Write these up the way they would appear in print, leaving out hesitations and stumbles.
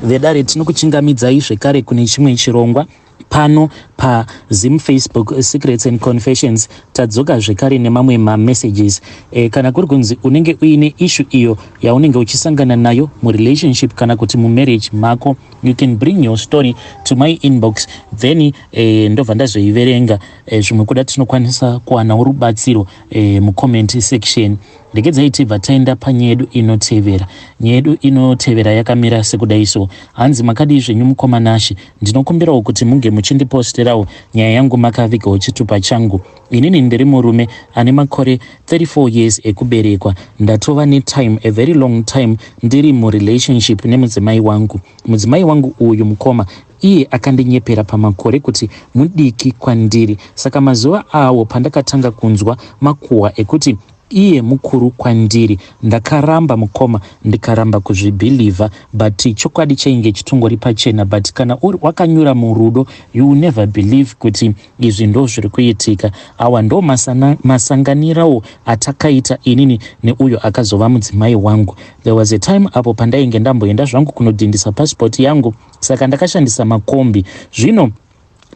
Vedare, tinokuchingamidzai zvekare kune chimwe chirongwa pano paZim Facebook Secrets and Confessions. Tadzoka zvekare nemamwe mamessages. Kana kuri kunzi unenge uine issue iyo yaunenge uchisangana nayo murelationship kana kuti mumarriage mako, you can bring your story to my inbox, then ndobva ndazoiverenga. Zvimwe kuda tinokwanisa kuwanawo rubatsiro mucomment section. Regedzai tibva taenda panyaya yedu inotevera. Nyaya yedu inotevera yakamira sekudai so. Hanzi, "Makadii zvenyu, mukoma Nashe? Ndinokumbirawo kuti munge muchindiposterawo nyaya yangu makavigawo chitupa changu. Inini ndiri murume ane makore 34 years ekuberekwa. Ndatova netime, a very long time, ndiri murelationship nemudzimai wangu. Mudzimai wangu uyu, mukoma, iye akandinyepera pamakore kuti mudiki kwandiri. Saka mazuva awo pandakatanga kunzwa makuhwa ekuti iye mukuru kwandiri, ndakaramba, mukoma, ndikaramba kuzvibhilivha, but chokwadi chainge chitongori pachena. But kana uri wakanyura murudo, you will never believe kuti izvi ndo zviri kuitika. Awa ndo masanganirawo atakaita inini neuyo akazova mudzimai wangu. There was a time apo pandainge ndamboenda zvangu kunodhindisa pasipoti yangu, saka ndakashandisa makombi. Zvino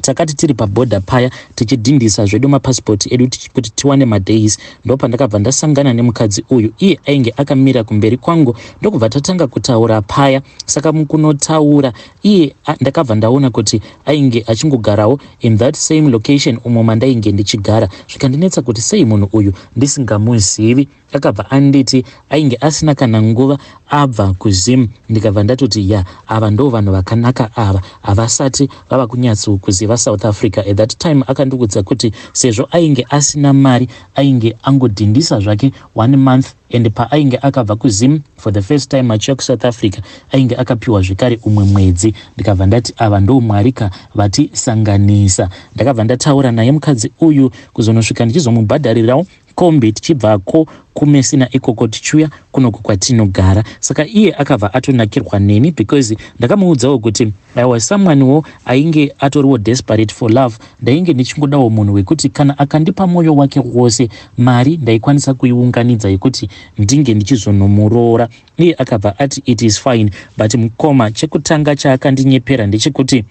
takati tiri pabhodha paya tichidhindisa zvedu mapasipoti edu kuti tiwane madays, ndopandakabva ndasangana nemukadzi uyu. Iye ainge akamira kumberi kwangu, ndokubva tatanga kutaura paya. Saka mukunotaura iye, ndakabva ndaona kuti ainge achingogarawo in that same location umo mandainge ndichigara. Zvikandinetsa kuti sei munhu uyu ndisingamuzivi. Akabva anditi ainge asina kana nguva abva kuZim. Ndikabva ndatoti, ya, ava ndo vanhu vakanaka ava, havasati vava kunyatsokuziva South Africa at that time. Akandiudza kuti sezvo ainge asina mari, ainge angodhindisa zvake one month, and paainge akabva kuZim for the first time achiuya kuSouth Africa, ainge akapiwa zvekare umwe mwedzi. Ndikabva ndati, ava ndo Mwarika vatisanganisa. Ndakabva ndataura naye mukadzi uyu kuzonosvika ndichizomubhadharirawo kombi, tichibvako kuMesina ikoko tichiuya kunoku kwatinogara. Saka iye akabva atonakirwa neni because ndakamuudzawo kuti I was someonewo ainge atoriwo desperate for love. Ndainge ndichingodawo munhu wekuti kana akandipa mwoyo wake wose, mari ndaikwanisa kuiunganidza yekuti ndinge ndichizonomuroora. Iye akabva ati it is fine. But mukoma, chekutanga chaakandinyepera ndechekuti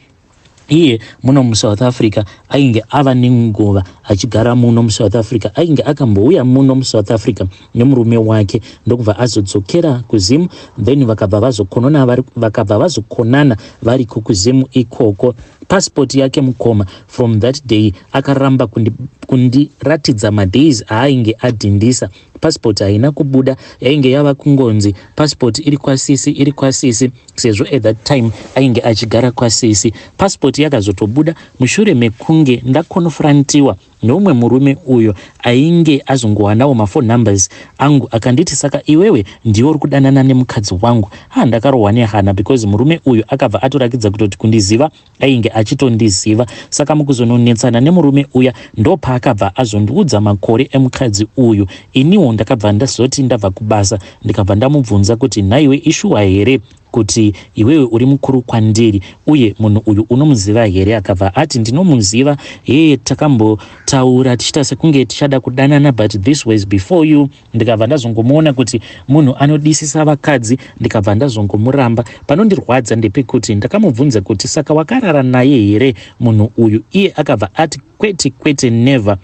iye muno muSouth Africa ainge ava nenguva achigara muno muSouth Africa. Ainge akambouya muno muSouth Africa nemurume wake, ndokubva azodzokera kuZim, then vakabva vazokonana variko kuZim ikoko. Pasipoti yake, mukoma, from that day akaramba kundiratidza madays aainge adhindisa. Pasipoti haina kubuda, yainge yava kungonzi pasipoti iri kwasisi, iri kwasisi, sezvo at that time ainge achigara kwasisi. Pasipoti yakazotobuda mushure mekunge ndakonfrontiwa neumwe murume uyo ainge azongowanawo maphone numbers angu, akanditi, 'Saka iwewe ndiwe uri kudanana nemukadzi wangu?' Ha, ndakarohwa nehana because murume uyu akabva atorakidza kutoti kundiziva ainge achitondiziva. Saka mukuzononetsana nemurume uya, ndopaakabva azondiudza makore emukadzi uyu. Iniwo ndakabva ndazoti ndabva kubasa, ndikabva ndamubvunza kuti, 'Nhaiwe, ishuwa here kuti iwewe uri mukuru kwandiri, uye munhu uyu unomuziva here?' Akabva ati, 'Ndinomuziva. Hee, takambotaura tichiita sekunge tichada kudanana, but this was before you.' Ndikabva ndazongomuona kuti munhu anodisisa vakadzi, ndikabva ndazongomuramba. Panondirwadza ndepekuti ndakamubvunza kuti, 'Saka wakarara naye here munhu uyu?' Iye akabva ati, 'Kwete, kwete, never.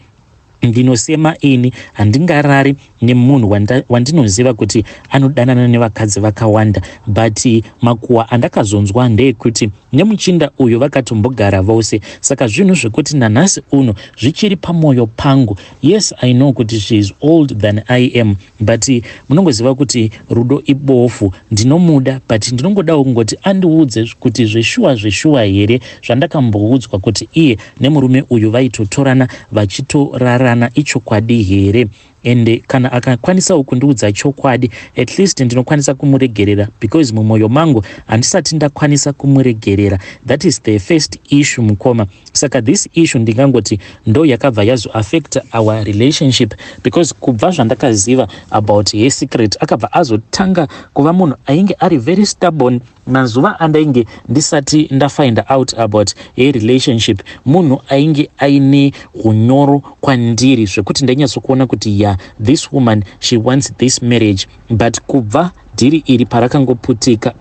Ndinosema ini, handingarari nemunhu wandinoziva kuti anodanana nevakadzi vakawanda.' But makuhwa andakazonzwa ndeyekuti nemuchinda uyu vakatombogara vose. Saka zvinhu zvekuti nanhasi uno zvichiri pamwoyo pangu. Yes, I know kuti she is old than I am, but munongoziva kuti rudo ibofu. Ndinomuda, but ndinongodawo kungoti andiudze kuti zveshuwa zveshuwa here zvandakamboudzwa kuti iye nemurume uyu vaitotorana vachitorarana, ichokwadi here? Ende kana akakwanisawo kundiudza chokwadi, at least ndinokwanisa kumuregerera, because mumwoyo mangu handisati ndakwanisa kumuregerera. That is the first issue, mukoma. Saka this issue ndingangoti ndo yakabva yazoaffecta our relationship, because kubva zvandakaziva about her secret, akabva azotanga kuva munhu ainge ari very stubborn. Mazuva andainge ndisati ndafind out about her relationship, munhu ainge aine unyoro kwandiri zvekuti ndainyatsokuona kuti, ya, this woman, she wants this marriage. But kubva Dhiri iri parakangoputika,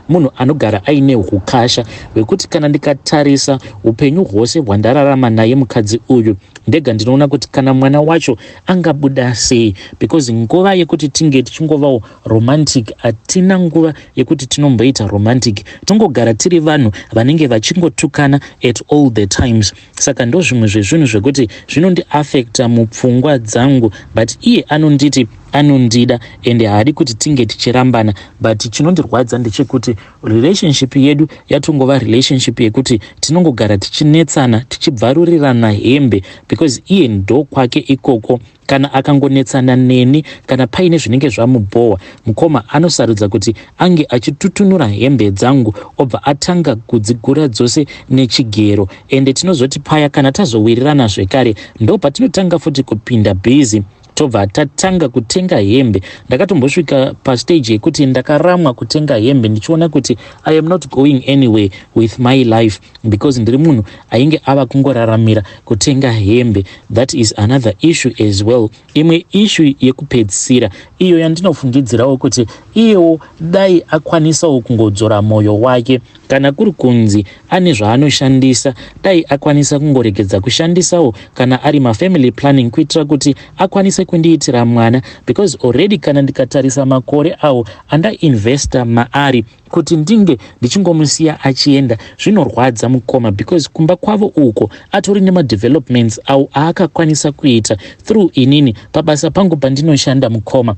munhu anogara aine hukasha hwekuti kana ndikatarisa upenyu hwose hwandararama naye mukadzi uyu ndega, ndinoona kuti kana mwana wacho angabuda sei, because nguva yekuti tinge tichingovawo romantic hatina. Nguva yekuti tinomboita romantic, tongogara tiri vanhu vanenge vachingotukana at all the times. Saka ndo zvimwe zvezvinhu zvekuti zvinondiafecta mupfungwa dzangu, but iye anonditi anondida ende haadi kuti tinge tichirambana. But chinondirwadza ndechekuti relationship yedu yatongova relationship yekuti tinongogara tichinetsana, tichibvarurirana hembe, because iye ndo kwake ikoko. Kana akangonetsana neni, kana paine zvinenge zvamubhowa, mukoma, anosarudza kuti ange achitutunura hembe dzangu, obva atanga kudzigura dzose nechigero. Ende tinozoti paya kana tazowirirana zvekare, ndo patinotanga futi kupinda busy, tobva tatanga kutenga hembe. Ndakatombosvika pastage yekuti ndakaramwa kutenga hembe, ndichiona kuti I am not going anywhere with my life, because ndiri munhu ainge ava kungoraramira kutenga hembe. That is another issue as well. Imwe issue yekupedzisira iyo yandinofungidzirawo kuti iyewo dai akwanisawo kungodzora mwoyo wake, kana kuri kunzi ane zvaanoshandisa, dai akwanisa kungoregedza kushandisawo kana ari mafamily planning, kuitira kuti akwanise kundiitira mwana, because already kana ndikatarisa makore awo andainvesta maari, kuti ndinge ndichingomusiya achienda zvinorwadza, mukoma, because kumba kwavo uko atori nemadevelopments awo aakakwanisa kuita through inini. Pabasa pangu pandinoshanda, mukoma,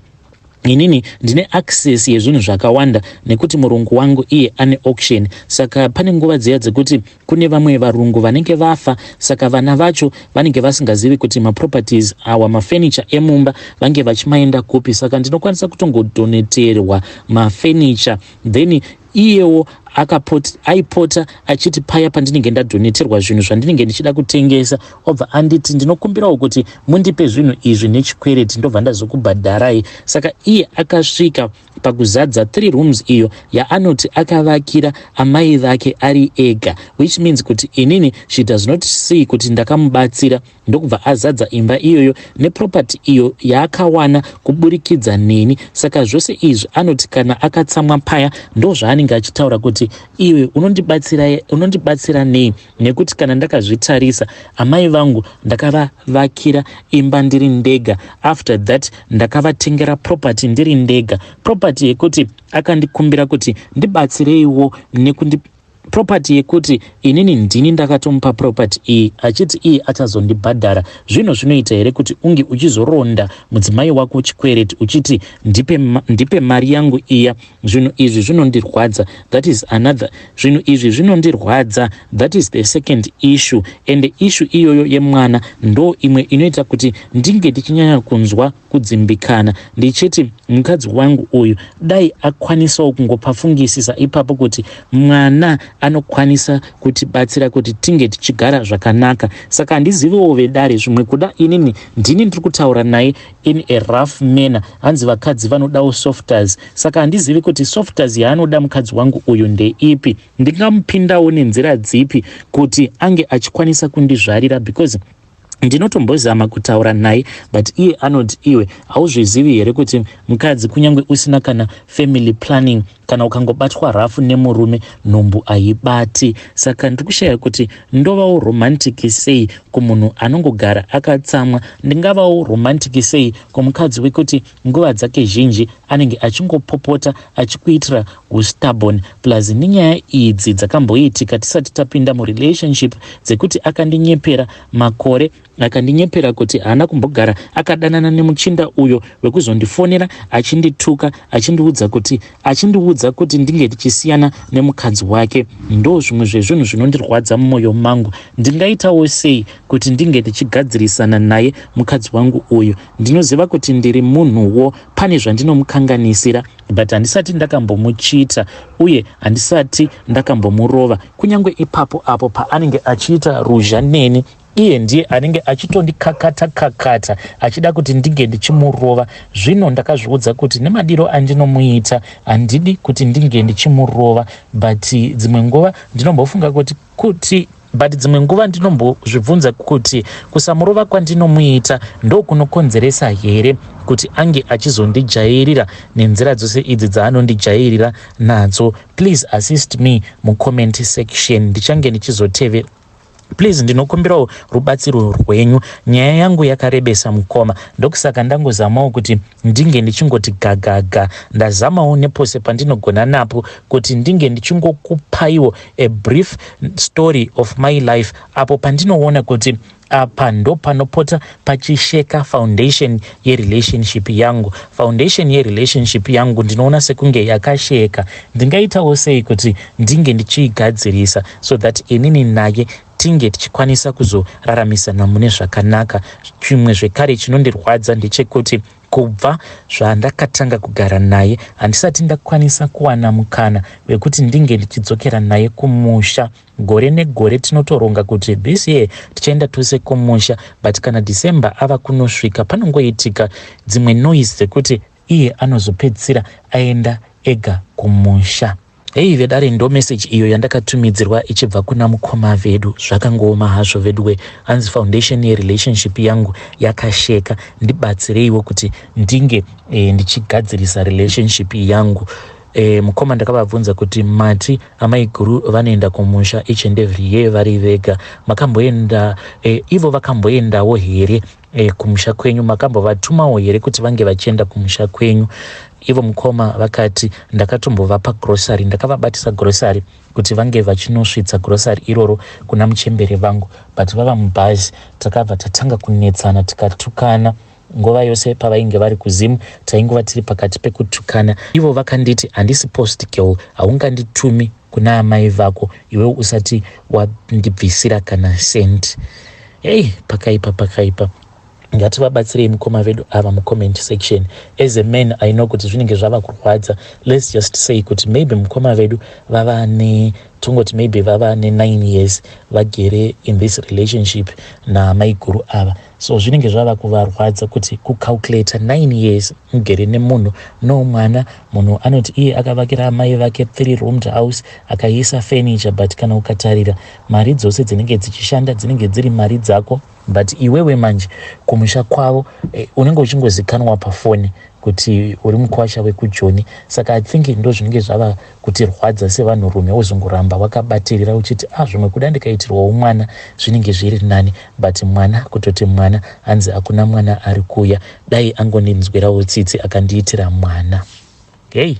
inini ndine access yezvinhu zvakawanda nekuti murungu wangu iye ane auction. Saka pane nguva dziya dzekuti kune vamwe varungu vanenge vafa, saka vana vacho vanenge vasingazivi kuti maproperties awa, mafurniture emumba, vange vachimaenda kupi. Saka ndinokwanisa kutongodoneterwa mafurniture. Then iyewo aipota achiti paya pandinenge ndadoneterwa zvinhu zvandinenge ndichida kutengesa, obva anditi, "Ndinokumbirawo kuti mundipe zvinhu izvi nechikwereti, ndobva ndazokubhadharai." Saka iye akasvika pakuzadza three rooms iyo yaanoti akavakira amai vake ari ega, which means kuti inini she does not see kuti ndakamubatsira. Ndokubva azadza imba iyoyo neproperty iyo yaakawana kuburikidza neni. Saka zvose izvi anoti kana akatsamwa paya, ndo zvaanenge achitaura kuti, "Iwe unondibatsira nei?" Nekuti kana ndakazvitarisa, amai vangu ndakavavakira imba ndiri ndega. After that ndakavatengera property ndiri ndega, property yekuti akandikumbira kuti ndibatsireiwo nekundi property yekuti inini ndini ndakatomupa property iyi, achiti iye achazondibhadhara. Zvino zvinoita here kuti unge uchizoronda mudzimai wako chikwereti uchiti, "Ndipe mari yangu iya"? Zvinhu izvi zvinondirwadza. That is another. Zvinhu izvi zvinondirwadza. That is the second issue. And issue iyoyo yemwana ndo imwe inoita kuti ndinge ndichinyanya kunzwa kudzimbikana, ndichiti mukadzi wangu uyu dai akwanisawo kungopafungisisa ipapo kuti mwana anokwanisa kutibatsira kuti tinge tichigara zvakanaka. Saka handiziviwo, vedare, zvimwe kuda inini ndini ndiri kutaura naye in a rough manner. Hanzi vakadzi vanodawo softers. Saka handizivi kuti softers yaanoda mukadzi wangu uyu ndeipi. Ndingamupindawo nenzira dzipi kuti ange achikwanisa kundizvarira? Because ndinotombozama kutaura naye, but iye anoti, "Iwe hauzvizivi here kuti mukadzi, kunyange usina kana family planning, kana ukangobatwa rough nemurume, nhumbu haibati?" Saka ndiri kushaya kuti ndovawo romantic sei kumunhu anongogara akatsamwa. Ndingavawo romantic sei kumukadzi wekuti nguva dzake zhinji anenge achingopopota, achikuitira ustubborn? Plus nenyaya idzi dzakamboitika tisati tapinda murelationship, dzekuti akandinyepera makore, akandinyepera kuti haana kumbogara akadanana nemuchinda uyo wekuzondifonera achindituka, achindiudza kuti ndinge tichisiyana nemukadzi wake. Ndo zvimwe zvezvinhu zvinondirwadza mumwoyo mangu. Ndingaitawo sei kuti ndinge ndichigadzirisana naye mukadzi wangu uyu? Ndinoziva kuti ndiri munhuwo, pane zvandinomukanganisira, but handisati ndakambomuchita uye handisati ndakambomurova. Kunyange ipapo apo paanenge achiita ruzha neni, iye ndiye anenge achitondikakata kakata achida kuti ndinge ndichimurova. Zvino ndakazviudza kuti nemadiro andinomuita, handidi kuti ndinge ndichimurova, but dzimwe nguva ndinombofunga kuti But dzimwe nguva ndinombozvibvunza kuti kusamurova kwandinomuita ndokunokonzeresa here kuti ange achizondijairira nenzira dzose idzi dzaanondijairira nadzo. Please assist me mucomment section, ndichange ndichizoteve. Please, ndinokumbirawo rubatsiro rwenyu. Nyaya yangu yakarebesa, mukoma, ndokusaka ndangozamawo kuti ndinge ndichingoti gagaga. Ndazamawo nepose pandinogona napo kuti ndinge ndichingokupaiwo a brief story of my life, apo pandinoona kuti apa ndo panopota pachisheka foundation yerelationship yangu. Foundation yerelationship yangu ndinoona sekunge yakasheka. Ndingaitawo sei kuti ndinge ndichiigadzirisa so that inini naye tinge tichikwanisa kuzoraramisana mune zvakanaka? Chimwe zvekare chinondirwadza ndechekuti kubva zvandakatanga kugara naye, handisati ndakwanisa kuwana mukana wekuti ndinge ndichidzokera naye kumusha. Gore negore tinotoronga kuti this year tichaenda tose kumusha, but kana December ava kunosvika, panongoitika dzimwe noise dzekuti iye anozopedzisira aenda ega kumusha. Hei vedare, ndo message iyo yandakatumidzirwa ichibva kuna mukoma vedu. Zvakangooma hazvo veduwe. Hanzi foundation yerelationship yangu yakasheka, ndibatsireiwo kuti ndinge ndichigadzirisa relationship yangu. Mukoma, ndakavabvunza kuti mati amaiguru vanoenda kumusha each and every year vari vega. Makamboenda ivo vakamboendawo here kumusha kwenyu? Makambovatumawo here kuti vange vachienda kumusha kwenyu? Ivo mukoma vakati, "Ndakatombovapa grocery, ndakavabatisa grocery kuti vange vachinosvitsa grocery iroro kuna muchembere vangu, but vava mubhazi takabva tatanga kunetsana, tikatukana. Nguva yose pavainge vari kuZimu taingova tiri pakati pekutukana. Ivo vakanditi handisi post girl, haunganditumi kuna amai vako iwe usati wandibvisira kana cent." Hei, pakaipa, pakaipa. Ngativabatsirei mukoma vedu ava mucomment section. As a man, I know kuti zvinenge zvava kurwadza. Let's just say kuti maybe mukoma vedu vava ne, tongoti maybe vava ne9 years vagere in this relationship namaiguru ava. So zvinenge zvava kuvarwadza kuti kucalculata 9 years mugere nemunhu, no mwana. Munhu anoti iye akavakira amai vake 3 roomed house, akaisa furniture, but kana ukatarira mari dzose dzinenge dzichishanda dzinenge dziri mari dzako. But iwewe manje kumusha kwavo unenge uchingozikanwa pafoni kuti uri mukwasha wekuJoni. Saka I think ndo zvinenge zvava kutirwadza sevanhurume, wozongoramba wakabatirira uchiti, "Ah, zvimwe kuda ndikaitirwawo mwana zvinenge zviri nani." But mwana, kutoti mwana, hanzi hakuna mwana ari kuuya. Dai angondinzwirawo tsitsi akandiitira mwana. Hei.